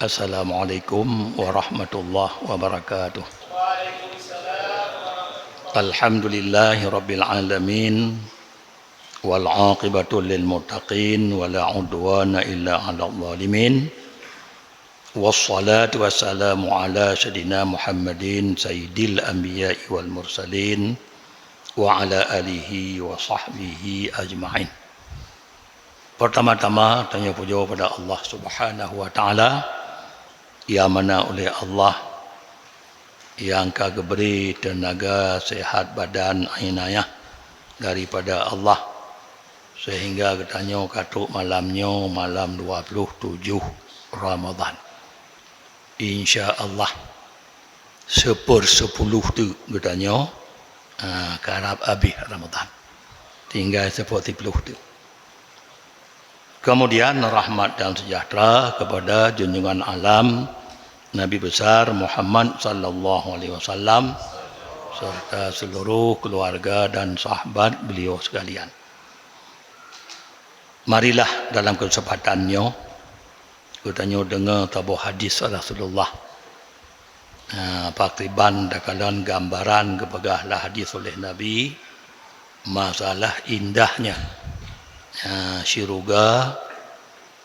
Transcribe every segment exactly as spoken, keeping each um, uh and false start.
Assalamualaikum warahmatullahi wabarakatuh. Alhamdulillahi rabbil alamin. Wal aqibatu lil muttaqin wa la udwana illa 'alal zalimin. Wassalatu wassalamu ala sayyidina Muhammadin sayyidil anbiya'i wal mursalin wa ala alihi wa sahbihi ajma'in. Pertama-tama, tanyoe pujoe pada Allah Subhanahu wa Ta'ala, nyang mana oleh Allah nyang ka geubri teunaga, sihat badan, inayah daripada Allah, sehingga geutanyoe ka trok malam nyoe, malam dua puluh tujoh Ramadhan. Insya Allah, seupeurseupuluh teuk geutanyoe, ah, karab abéh Ramadhan. Tinggai seupeurseupuluh teuk. Kemudian, rahmat dan sejahtera kepada junjungan alam Nabi Besar Muhammad sallallahu alaihi wasallam serta seluruh keluarga dan sahabat beliau sekalian. Marilah dalam kesempatan nyoe, geutanyoe deungoe saboh hadis Rasulullah. Ah, pakriban takalon gambaran geupeugah lam hadis oleh Nabi, masalah indahnya, ah, syeuruga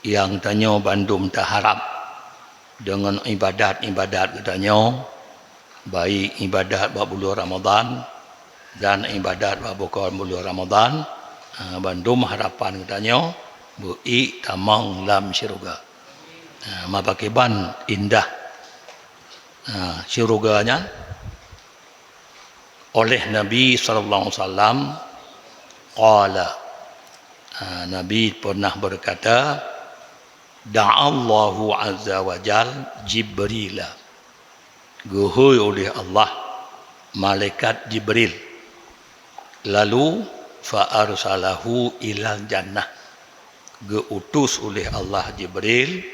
nyang tanyoe bandum taharab deungon ibadat-ibadat geutanyoe, baik ibadat bak buleuen Ramadhan dan ibadat bak bukon buleuen Ramadhan, ah, bandum harapan geutanyoe beu-ék tamong lam syeuruga. Ah, ma pakriban indah, ah, syeuruga nyan. Oleh Nabi sallallahu alaihi wasallam, qala, ah, Nabi pernah berkata, "Da'allahu azza wa jal Jibrila." Geuhôi oleh Allah malaikat Jibril. Lalu, fa arsalahu ilal jannah. Geu-utus oleh Allah Jibril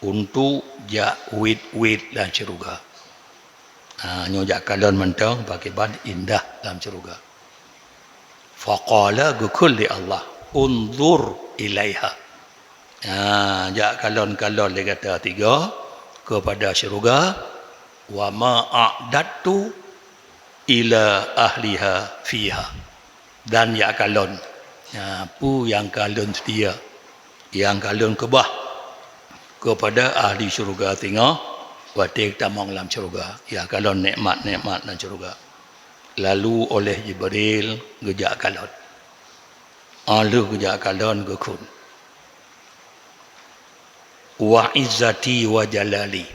untuk jak wét-wét lam syeuruga. Ha, nyoe jak kalon mantong pakriban indah lam syeuruga. Faqala, geukheun lé Allah, "Unzur ilaiha." Ha, jak kalon-kalon lé gata tiga kepada syeuruga, "Wa ma a'dadtu ila ahliha fiha." Dan jak kalon, ha, peue nyang ka lôn seudia, nyang ka lôn keubah kepada ahli syeuruga singoh watée tamong lam syeuruga. Jak kalon nikmat-nikmat lam syeuruga. Lalu oleh Jibril geujak kalon. Óh lheueh geujak kalon geukheun, "Wa izzati wa jalali,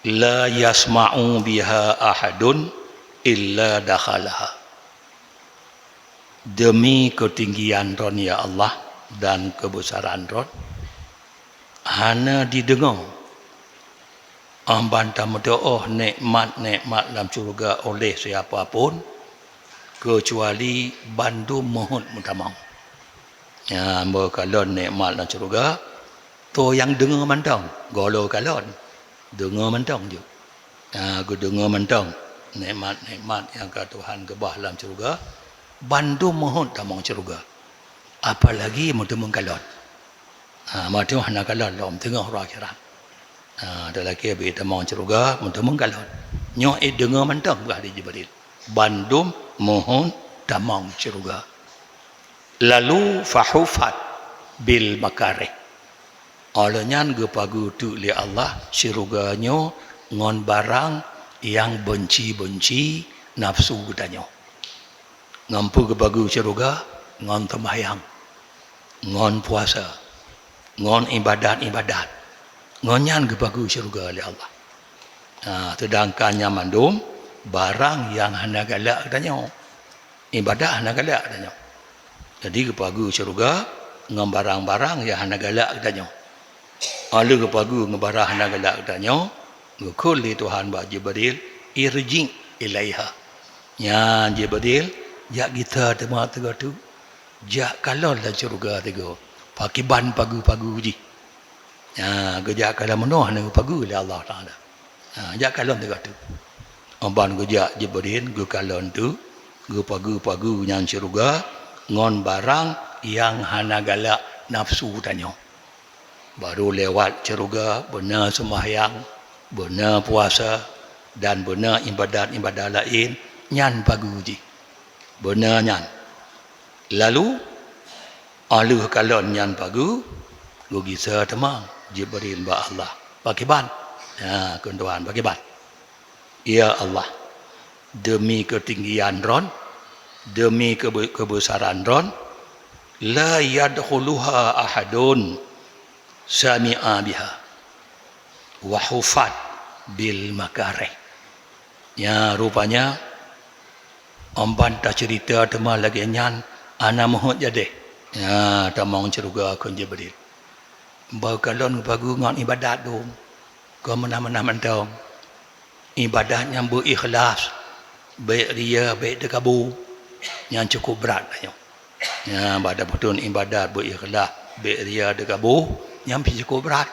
la yasma'u biha ahadun illa dakhalaha." Demi keutinggian Droen, ya Allah, dan keubeusaran Droen, hana jideungoe Amban tameuteuôh nikmat-nikmat lam syeuruga oleh siapa pun, keucuali bandum meuheuét meutamong. Nyan beukalon nikmat lam syeuruga, toh nyang deungoe mantong, goh lom kalon, deungoe mantong jeuet. Nah, geudeungoe mantong nikmat-nikmat nyang ka Tuhan keubah lam syeuruga, bandum meuheuét tamong syeuruga. Apalagi meuteumeung kalon. Ha, meuteumé hana kalon lom teungoh uroe akhirat. Ha, talakée beu tamong syeuruga, meuteumé kalon. Nyoe ék deungoe mantong peugah lé Jibril. Bandum meuheuét tamong syeuruga. Lalu fahufat bil makarih. Óh lheueh nyan geupageue teuk lé Allah syeuruga nyoe ngon barang nyang beunci-beunci nafeusu geutanyoe. Ngon peue geupageue syeuruga? Ngon seumayang, ngon puasa, ngon ibadat-ibadat. Ngon nyan geupageue syeuruga lé Allah. Ha, seudangkan nyan mandum barang nyang hana galak geutanyoe. Ibadat hana galak geutanyoe. Jadi geupageue syeuruga ngon barang-barang nyang hana galak geutanyoe. Óh lheueh geupageue ngon barang hana galak geutanyoe, geukheun lé Tuhan bak Jibril, "Irji' ilaiha." Nyan Jibril, jak gisa teuma sigoe teuk. Jak kalon lam syeuruga sigoe. Pakiban pageue-pageue jih. Nyan geujak kalon meunoe hana geupageue lé Allah Taala. Ha, jak kalon sigoe teuk. Amban geujak Jibril geukalon teuk, geupageue-pageue nyan syeuruga ngon barang nyang hana galak nafeusu tanyoe. Barô lewat syeuruga, beuna seumahyang, beuna puasa, dan beuna ibadat-ibadat laén, nyan pageue jih. Beuna nyan. Lalu, óh lheueh kalon nyan pageue, geugisa teuma Jibril bak Allah. Pakriban? Ha, kheun Tuhan, pakriban? Ya Allah, deumi keutinggian Droen, deumi keube-, keubeusaran Droen, la yadkhuluha ahadun sami'a biha wa hufat bil makarih. Nya, rupanya, amban taceurita teuma lagée nyan, hana meuheuet jadeh. Nya, tamong syeuruga kheun Jibril. Bak kalon geupageue ngon ibadat dum, kon meunan-meunan mantong. Ibadat nyang beu-ikhlas, bék ria, bék teukabu, nyan cukôp brat tanyoe. Nyan, bak tapeutheun ibadat beu-ikhlas, bék ria, teukabu, nyan pih cukôp brat.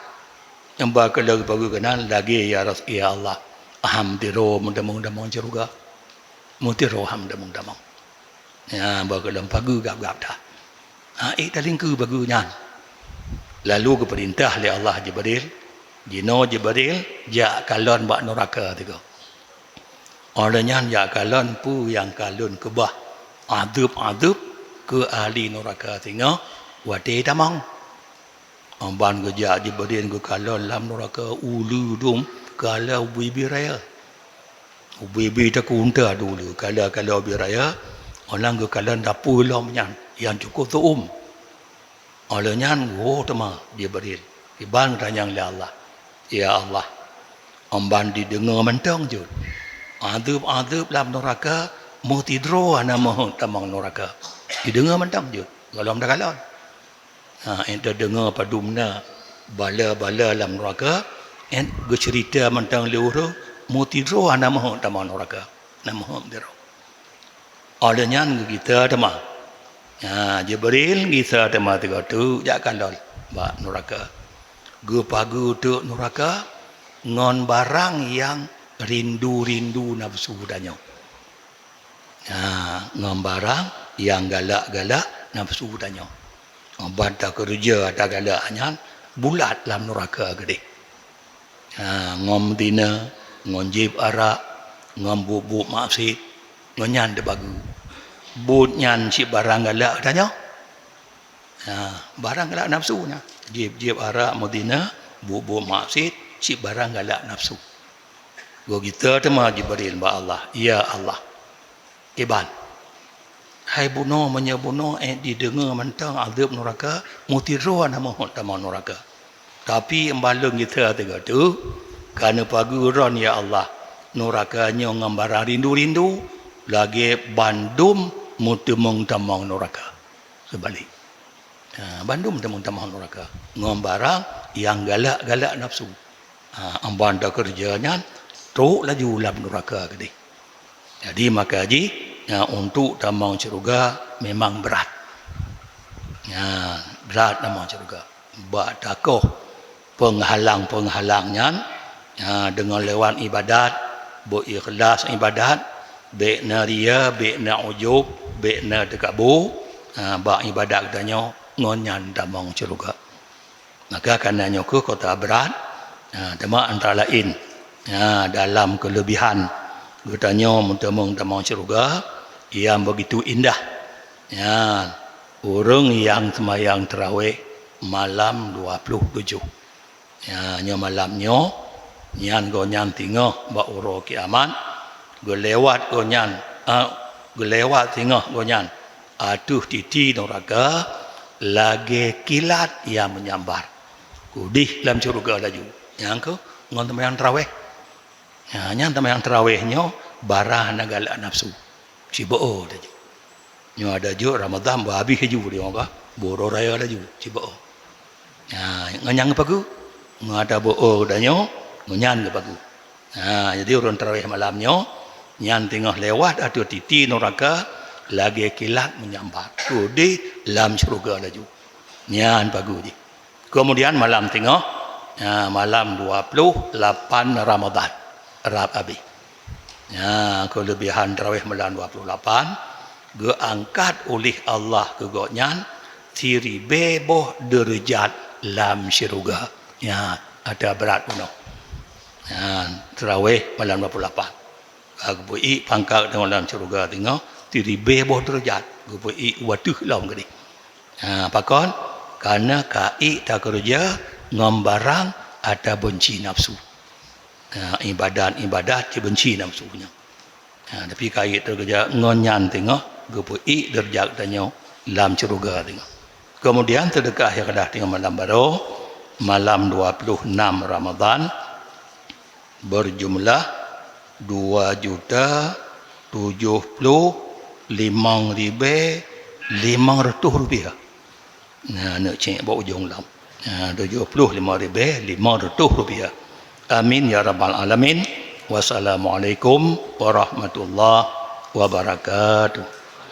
Nyang bak kalon geupageue keunan lagée, ya Ras-, ya Allah, ham tiro meutamong-tamong syeuruga. Meusidroe ham tamong-tamong. Nya, bak kalon pageue gab-gab that. Ha, ék talingkeue pageue nyan. Lalu geupeurintah lé Allah Jibril, "Jinoe Jibril, jak kalon bak nuraka tiga." Óh lheueh nyan jak kalon peue nyang ka lôn keubah adeueb-adeueb keu ahli nuraka singoh watée tamong. Amban geujak Jibril geukalon lam nuraka, uleue dum kala ubé-ubé raya. Ubé-ubé takue unta di uleue, kala-kala ubé raya, óh lheueh nyan geukalon dapue lom nyan nyang cukôp seu-uem. Óh lheueh nyan geuwoe teuma Jibril, iban geutanyong lé Allah, "Ya Allah, amban jideungoe mantong jeuet, adeueb-adeueb lam nuraka, meusidroe hana meuheuet tamong nuraka." Jideungoe mantong jeuet, gohlom takalon. Ha, ék tadeungoe padum na bala-bala lam nuraka, ék geuceurita mantong lé ureuëng, meusidroe hana meuheuet tamong nuraka, hana meuheuet sidroe. Óh lheueh nyan geugisa teuma. Ha, Jibril gisa teuma sigoe teuk jak kalon bak nuraka. Geupageue teuk nuraka ngon barang nyang rindu-rindu nafeusu tanyoe. Ha, ngon barang nyang galak-galak nafeusu tanyoe. Amban takeureuja ata galak nyan bulat lam nuraka keudeh. Ha, ngon meuzina, ngon jieb arak, ngon buet-buet maksiet, ngon nyan teupageue. Buet nyan cit barang galak tanyoe. Ha, barang galak nafeusu nyan. Jieb-jieb arak, meuzina, buet-buet maksiet, cit barang galak nafeusu. Geugisa teuma Jibril bak Allah, "Ya Allah, iban, hai bunoe meunyoe bunoe ék jideungoe mantong adeueb nuraka, meusidroe hana meuheuet tamong nuraka. Tapi amban lôn gisa sigoe teuk, ka neupageue Droen, ya Allah, nuraka nyoe ngon barang rindu-rindu, lagée bandum meuteumong tamong nuraka." Seubalek. Ha, bandum tamong-tamong nuraka ngon barang nyang galak-galak nafeusu. Ha, amban takeureuja nyan, trok laju lam nuraka keudeh. Jadi, maka jih, ha, untuk tamong syeuruga memang brat. Ha, brat tamong syeuruga. Bak takoh peunghalang-peunghalang nyan, ha, deungon lewat ibadat, beu-ikhlas ibadat, bék na ria, bék na ujub, bék na teukabu, ha, bak ibadat geutanyoe, ngon nyan tamong syeuruga. Maka kana nyoe kheueh kota brat, ha, teuma antara laén, ha, dalam keuleubihan geutanyoe meuteumong tamong syeuruga, nyang beugitu indah. Nyan, ureuëng nyang seumayang tarawéh malam dua ploh tujoh. Nyan, nyoe malam nyoe, nyan gobnyan singoh bak uroe kiamat, geulewat gobnyan, a, geulewat singoh gobnyan ateueh titi nuraka lagée kilat nyang meunyambar. Keudeh lam syeuruga laju. Nyan kheueh ngon seumayang tarawéh. Nyan, nyan seumayang tarawéh nyoe barang hana galak nafeusu. Sibeuo laju. Nyoe ada jok Ramadhan beu habéh laju di muka, beu uroe raya laju, sibeuo. Ha, ngon nyang geupageue, ngon ata beuo geutanyoe, ngon nyan geupageue. Ha, jadi ureuëng tarawéh malam nyoe, nyan teungoh lewat ateueh titi nuraka lagée kilat meunyambar, keudeh lam syeuruga laju. Nyan pageue jih. Keumudian malam teungoh, ha, malam dua ploh lapan Ramadhan, rab abéh. Nyan keuleubihan tarawéh malam dua ploh lapan, geuangkat uléh Allah keu gobnyan siribée boh deureujat lam syeuruga. Ya, ada berat bunoe. Ya, tarawih malam dua puluh lapan. Ka geupeuék pangkat deungon lam syeuruga teungoh, siribée boh deurajat geupeuék u ateueh lom keudeh. Ha, pakon? Karena ka ék takeureuja ngon barang ata beunci nafsu. Ha, ibadat-ibadat cit beunci nafsu nyan. Ha, tapi ka ék takeureuja ngon nyan teungoh geupeuék deurajat tanyoe lam syeuruga teungoh. Kemudian seudeukah nyang ka teungoh malam baroe, malam dua puluh enam Ramadhan, berjumlah dua juta tujuh puluh limong ribée limong reutôh rupiah. Nah, neuk cék bak ujong lom. Nah, tujuh puluh limong ribée limong reutôh rupiah. Amin ya rabbal alamin. Wassalamualaikum warahmatullahi wabarakatuh.